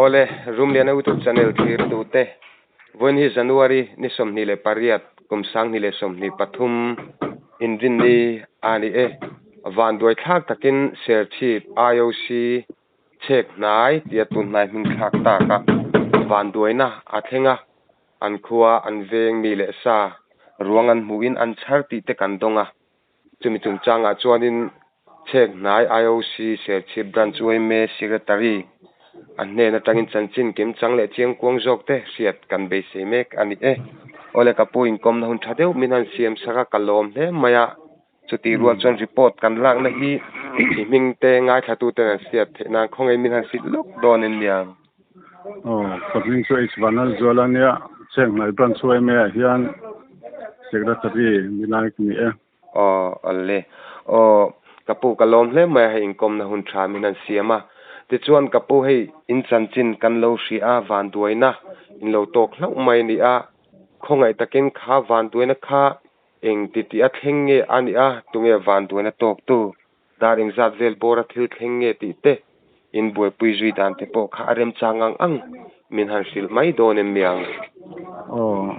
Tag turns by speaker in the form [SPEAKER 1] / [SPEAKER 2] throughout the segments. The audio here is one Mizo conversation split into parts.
[SPEAKER 1] Awle, Rumliana YouTube channel thlir tute, vawiin hi January ni 28 kum 2023 inrinni a ni e. Vanduai thlak takin Serchhip IOC chhek hnai tia tunhnai hming thlak taka vanduaina a thleng a, an khua an veng mi leh sa ruang an hmuhin an chhar tih te kan dawng a. Chumi chungchangah chuanin chhek hnai IOC Serchhip Branch yma Secretary a hnen atangin chanchin kim chang leh chiangkuang zawk te hriat kan beisei mek a ni e. Awle ka pu inkawmna hun tha deuh min han siam sak a, ka lawm hle mai a. Chutih rual chuan report kan lakna hi i hming te ngaithlatuten an hriat theih nan khawngaih min han hrilh lawk dawn em niang?
[SPEAKER 2] Aw, ka hming chu H Vanlalzuala nia, Cheng hnai Branch yma ah hian Secretary ni lai ka ni e.
[SPEAKER 1] Aw, awle. Aw, ka pu ka lawm hle mai a, hei inkawmna hun tha min han siam a. Tichuan ka pu hei in chanchin kan lo hria a, vanduaina in lo tawk hlauh mai a ni a, khawngaih takin kha vanduaina kha Eng ti tih a thleng nge a nih a, tunge vanduaina tawktu, dar engzat vel bawra thil thleng nge tih te, in buaipui zui dan te pawh kha a remchang ang ang min han hrilh mai dawn em miang?
[SPEAKER 2] Aw,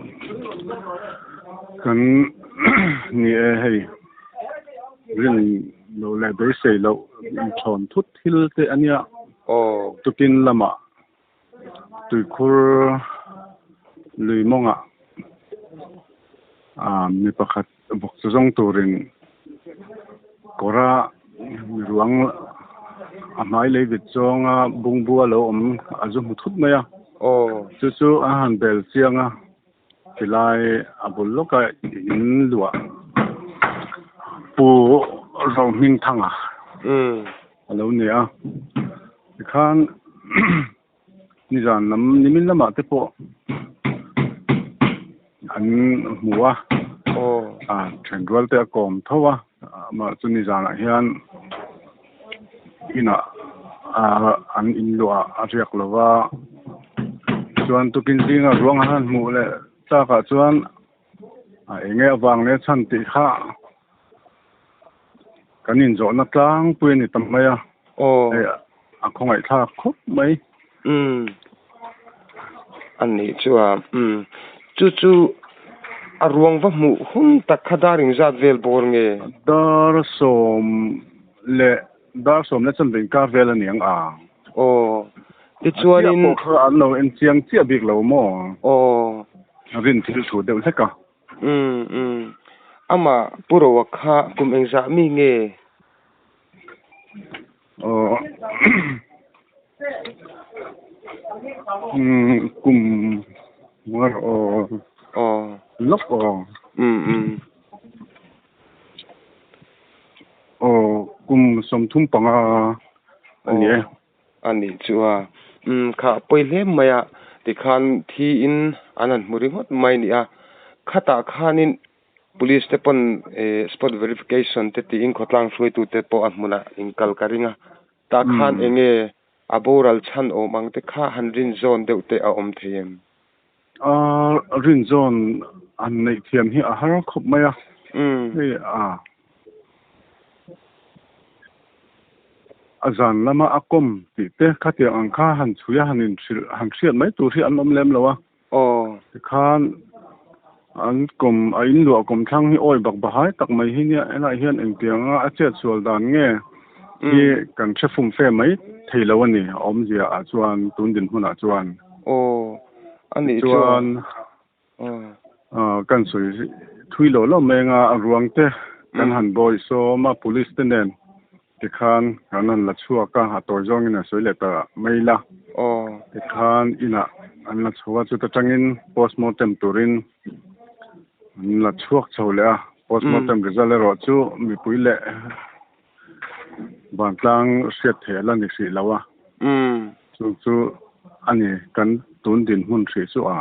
[SPEAKER 2] kan ni e hei, rin loh leh beisei loh inchhawn thut thil te a nia.
[SPEAKER 1] Aw.
[SPEAKER 2] Tukin lamah Tuikhur lui mawngah ah mi pakhat vawk chu zawng turin kawra ruang a hmai lei vit zawnga bungbu a lo awm a zu hmu thut mai a chu chu a han bel chiang a tilai a bul lawka in luah pu Rohmingthanga a lo ni a tikhan nizan lam nimin lamah te pawh an hmu a a then rual te a kawm tho a amah chu nizanah hian inah an inluah a riak lo va chuan tukin zinga ruang an han hmuh leh tlakah chuan a eng nge avang leh chhan tih kha Kan inzawhna tlangpui a ni ta mai a.
[SPEAKER 1] Aw.
[SPEAKER 2] Hei a khawngaihthlak khawp mai.
[SPEAKER 1] Umm. A nih chu a. Umm. Chu chu a ruang va hmuh hun tak kha dar engzat vel bawr nge?
[SPEAKER 2] Dar sawm leh dar sawm leh chuan inkar vel a ni ang a.
[SPEAKER 1] Aw. Tichuanin.
[SPEAKER 2] A chiah pawh kha an lo en chiang chiah bik lo maw?
[SPEAKER 1] Aw.
[SPEAKER 2] Rin thil thu deuh hlek a.
[SPEAKER 1] Umm umm. Amah Pu Roa kha kum engzah mi nge?
[SPEAKER 2] Aw umm kum mar aw
[SPEAKER 1] aw
[SPEAKER 2] lawk aw.
[SPEAKER 1] Umm umm.
[SPEAKER 2] Aw kum 35 a ni e.
[SPEAKER 1] A nih chu a, umm kha pawi hle mai a, tikhan thi in an han hmu ringawt mai a ni a, khatah khanin police te pawn eh spot verification te tiin khawtlang hruaitu te pawh a hmunah inkal ka ring a, tah khan eng nge a boral chhan awm ang te kha han rin zawn deuh te a awm thei em?
[SPEAKER 2] A rin zawn han neih thiam hi a har khawp mai a, hei a. A zan lama a kawm tih te khatiang ang kha han chhui a han inhrilh han hriat mai tur hi an awm lem lo a. Tikhan an kawm a inluah kawm thlang hi awi bak bahai tak mai hi nia helaiah hian engtianga a chet sual dan nge hi kan hre fum fe mai thei lo a ni a awmzia ah chuan tun dinhmunah chuan. Tichuan. Kan sawi thui lo lo mai anga a ruang te kan han bawi sawm a police te nen tikhan kan han la chhuak a, a tawi zawngin a sawi leh ta mai la. Tikhan inah an la chho a, chuta tangin postmortem turin an la chhuak chho leh a, postmortem result erawh chu mipui leh vantlang hriat theih a la ni hrih lo a, chu chu a ni kan tun dinhmun hrih chu a.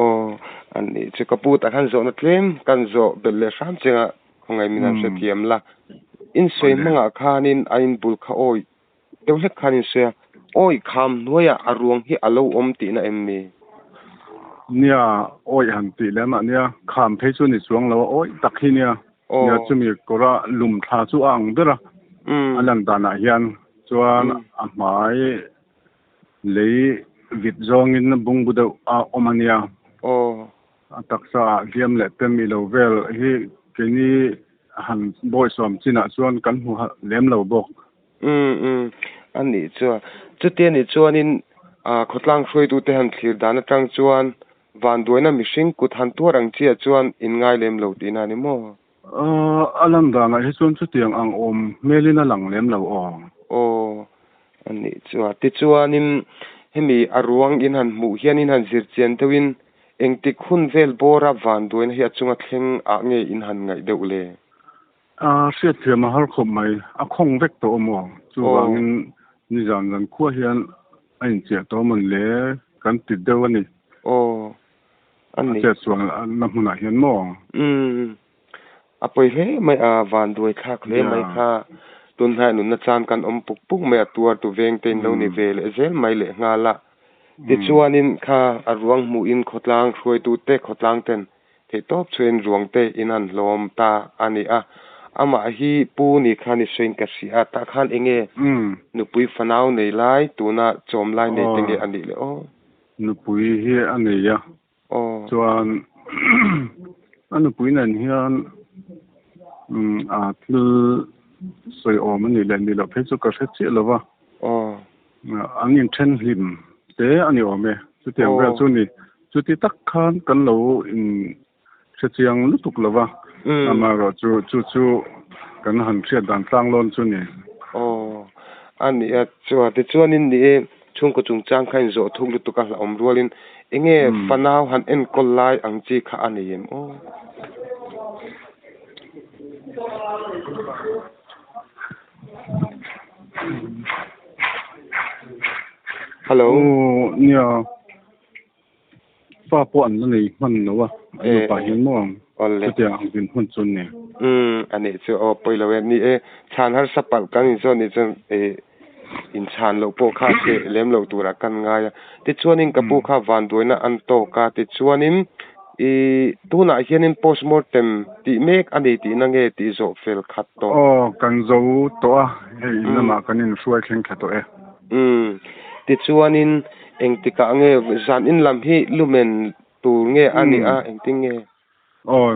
[SPEAKER 1] Aw, a nih chu ka pu tak han zawhna tlem kan zawh belh leh hram chenga khawngaih min han hrethiam la. Insawi hmangah khanin a inbul kha awi deuh hlek khan insawi a, awi kham hnuaiah a ruang hi a lo awm tihna em mi?
[SPEAKER 2] Nia, awi han tih leh mah nia, kham phei chu ni chuang lo a, awi tak hi nia. Nia chumi kawra lum thla chu a ang ber a, a lan danah hian chuan a hmai lei vit zawngin bungbu deuh a awm a nia.
[SPEAKER 1] Aw.
[SPEAKER 2] A taksa ah hliam leh pem i lo vel hi keini han bawisawm chinah chuan kan hmu lem lo bawk.
[SPEAKER 1] Umm umm a nih chuan chuti a nih chuanin ah khawtlang hruaitute han thlir dan atang chuan vanduaina mihring kut han tuar ang chiah chuan in ngai lem lo tihna a ni maw?
[SPEAKER 2] A lan danah hi chuan chutiang ang awm hmelin a lang lem lo aw.
[SPEAKER 1] Aw a nih chuan tichuanin hemi a ruang in han hmuh hian in han zir chian deuhin Engtik hun vel bawra vanduaina hi a chunga thleng ah nge in han ngaih deuh le?
[SPEAKER 2] A hriatthiam a har khawp mai, a khawng vek tawh a maw? Chuvangin nizan zan khua hian a inchiah tawh amawn le kan ti deuh a ni.
[SPEAKER 1] Aw, a ni.
[SPEAKER 2] A chet sual na hmunah hian maw?
[SPEAKER 1] Umm, a pawi hle mai a, vanduai thlak hle mai kha. Tunhnaiah nunna chan kan awm puk puk mai a, tuartu vengte in lo ni ve leh zel mai leh nghal a. Tichuanin kha a ruang hmuhin khawtlang hruaitute khawtlang ten theihtawp chhuahin ruangte in han hlawm ta a ni a. Amah hi pu ni khan i sawiin ka hria a, tah khan enge nupui fanau nei lai tuna chawm lai nei te nge a nih le aw?
[SPEAKER 2] Nupui hi a nei a, chuan a nupui nen hian a thil sawi awm a nih leh nih loh phei chu ka hre chiah lo va. An inthen hlim te a ni awm e. Chutiang vel chu ni. Chuti tak khan kan lo in hre chiang lutuk lo va. Amaherawh chu chu chu kan han hriat dan tlang lawn chu ni.
[SPEAKER 1] Aw, a ni a. Chuan tichuanin ni e, chhungkaw chungchang kha inzawh thuk lutuk a hlauhawm rualin enge fanau han enkawl lai ang chi kha a nei em aw? Hello.
[SPEAKER 2] Aw nia fa pawh an la nei hman lo a an nupa hian maw chutiang ang din hmun chu ni.
[SPEAKER 1] Umm a nih chu aw pawi lo e ni e chhan harsa palh kan inzawn nih chuan eh inchhan loh pawh kha theh lem loh turah kan ngai a tichuanin ka pu kha vanduaina an tawk a tichuanin I tunah hianin postmortem tih mek a ni tihna nge tih zawh fel khat tawh?
[SPEAKER 2] Aw, kan zo tawh a, hei in lamah kan inhruai thleng thla tawh e.
[SPEAKER 1] Umm, tichuanin engtikah nge zan in lam hi lumen tur nge a nih a, engtin nge?
[SPEAKER 2] Aw,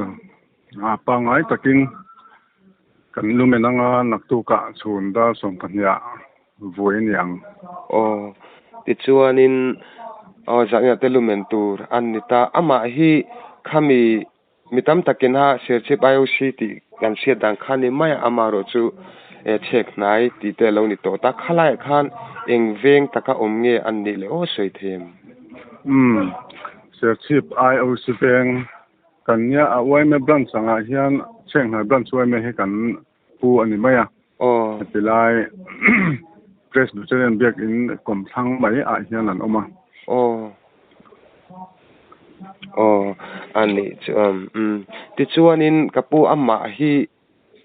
[SPEAKER 2] a pangngai takin kan lumen anga naktukah chhun dar 12ah Vui a ni ang.
[SPEAKER 1] Aw, tichuanin aw zahngah te lumen tur a ni ta. Amah hi khami mi tam takin a Serchhip IOC tih kan hriat dan kha ni mai a, amaherawh chu chhek hnai tih te a lo ni tawh ta. Khalaiah khan eng veng taka awm nge an nih leh aw sawi thei em?
[SPEAKER 2] Umm, Serchhip IOC veng kan nia a yma branch angah hian chhek hnai branch yma hi kan Pu a ni mai a.
[SPEAKER 1] Aw.
[SPEAKER 2] Heti lai Presbyterian biakin kawmthlang mai ah hian an awm a.
[SPEAKER 1] Aw. Aw a nih chuan umm tichuanin ka pu amah hi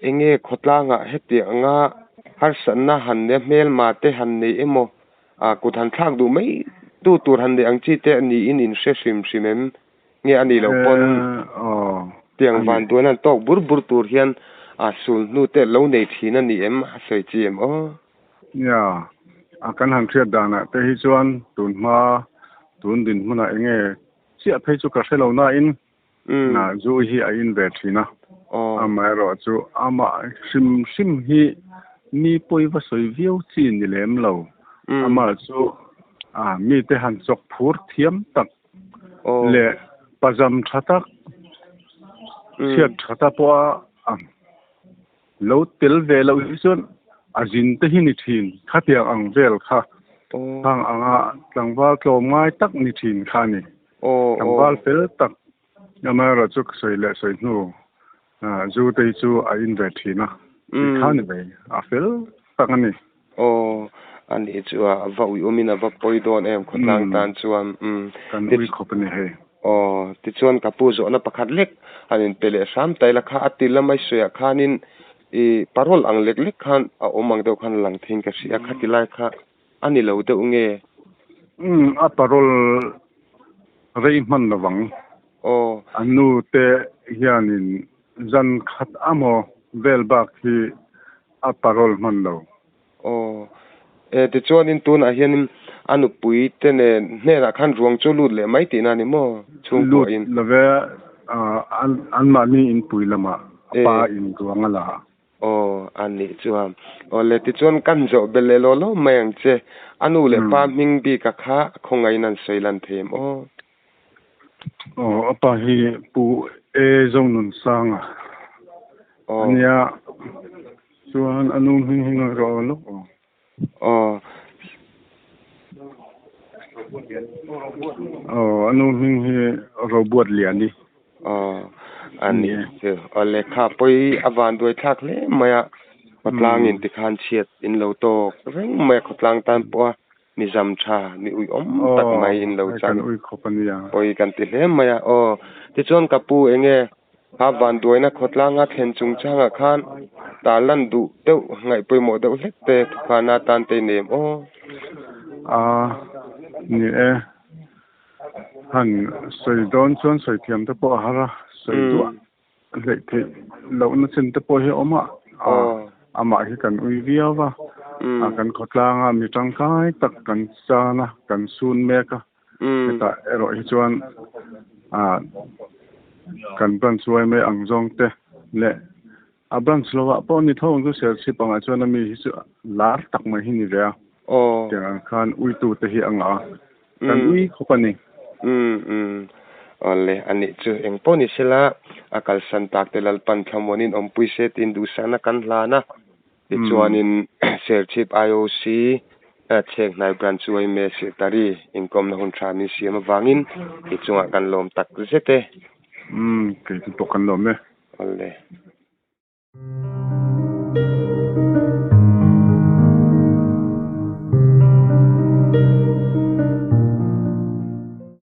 [SPEAKER 1] enge khawtlangah hetianga harsatna han nia hmelma te han nei emaw ah kut han thlak duh mai tu tur han neih ang chi te niin in hre hrim hrim em? Nge a nih loh pawn tiang van duan an tawk bur bur tur hian a sul hnu te lo nei thin a ni em a sawi chi em aw?
[SPEAKER 2] Nia, a kan han hriat danah te hi chuan tun hma tun dinhmunah enge chiah phei chu ka hre lo nain zu hi a in ve thin a, amaherawhchu amah hrim hrim hi mi pawi va sawi viau chi ni lem lo, amah chu mite han chawk phur thiam tak leh pazam tha tak chhiat tha ta pawha a lo tel ve loh hi chuan a zin te hi ni thin khatiang ang vel kha khang anga tlangval tlawm ngai tak ni thin kha a ni tlangval fel tak amaherawh chu ka sawi leh sawi hnu zu te hi chu a in ve thin a tikha ni mai a fel tak a ni.
[SPEAKER 1] Aw, a nih chu a va ui awmin a va pawi dawn em khawtlang tan chuan umm.
[SPEAKER 2] Kan ui khawp a ni hei.
[SPEAKER 1] Aw, tichuan ka pu zawhna pakhat lek han inpe leh hram ta ila kha a ti lamai sawiah khanin i parole ang lek lek khan a awm ang deuh khan a lang theiin ka hria khati lai kha a ni lo deuh nge?
[SPEAKER 2] Umm, a parole rei hman lovang.
[SPEAKER 1] Aw.
[SPEAKER 2] A nu te hianin zan khat amaw vel bak hi a parole hman lo.
[SPEAKER 1] Aw, e tichuanin tunah hianin A nupui te nen hnenah khan ruang chu lut leh mai tihna a ni maw? Chhungkua
[SPEAKER 2] in. Lut love an mahni inpui lamah a pa in ruang a la a.
[SPEAKER 1] Aw, a nih chuan. Aw le, tichuan kan zawh belh leh law law mai ang che. A nu leh pa hming bika kha khawngaihin an sawi lan thei em aw?
[SPEAKER 2] Aw, a pa hi Pu E Zonunsanga a nia. Chuan a nu hming hi ngawi rawh aw lawk aw.
[SPEAKER 1] Aw.
[SPEAKER 2] Aw, a nu hming hi Robuatliani.
[SPEAKER 1] Aw, a ni chu. Aw lehkha pawi a van duai thlak hle mai a, khawtlang in tikhan chhiat in lo tawk reng mai a, khawtlang tan pawh a mi zam tha, mi uiawm tak mai in lo
[SPEAKER 2] chan. Kan ui khawp a nia.
[SPEAKER 1] Pawi kan ti hle mai a. Aw, tichuan ka pu enge kha van duaina khawtlanga thlen chungchangah khan tar lan duh deuh ngaih pawimawh deuh hlek te thukhana tan te i nei em aw?
[SPEAKER 2] A, ni e. Han sawi dawn chuan sawi thiam te pawh a har a, sawi duah hleih theih lohna chin te pawh hi a awm a, amah hi kan ui viau va, kan khawtlanga mi tangkai tak kan chan a, kan sun mek a, hetah erawh hi chuan kan branch uai mai ang zawng te leh a branch lovah pawh ni tho ang chu Serchhip angah chuan a mi hi chu lar tak mai hi ni ve a, tiang ang khan uitute hi a ngah a, kan ui khawp a ni.
[SPEAKER 1] Umm umm awle a nih chu eng pawh ni sela a kalsan tak te Lalpan thlamuanin awmpui se tiin duhsakna kan hlan a, tichuanin Serchhip IOC Chhekhnai Branch Uaime Sirtari inkawmna hun tha min siam avangin i chungah kan lawm tak zet e.
[SPEAKER 2] Umm kei chu pawh kan lawm e.
[SPEAKER 1] Awle.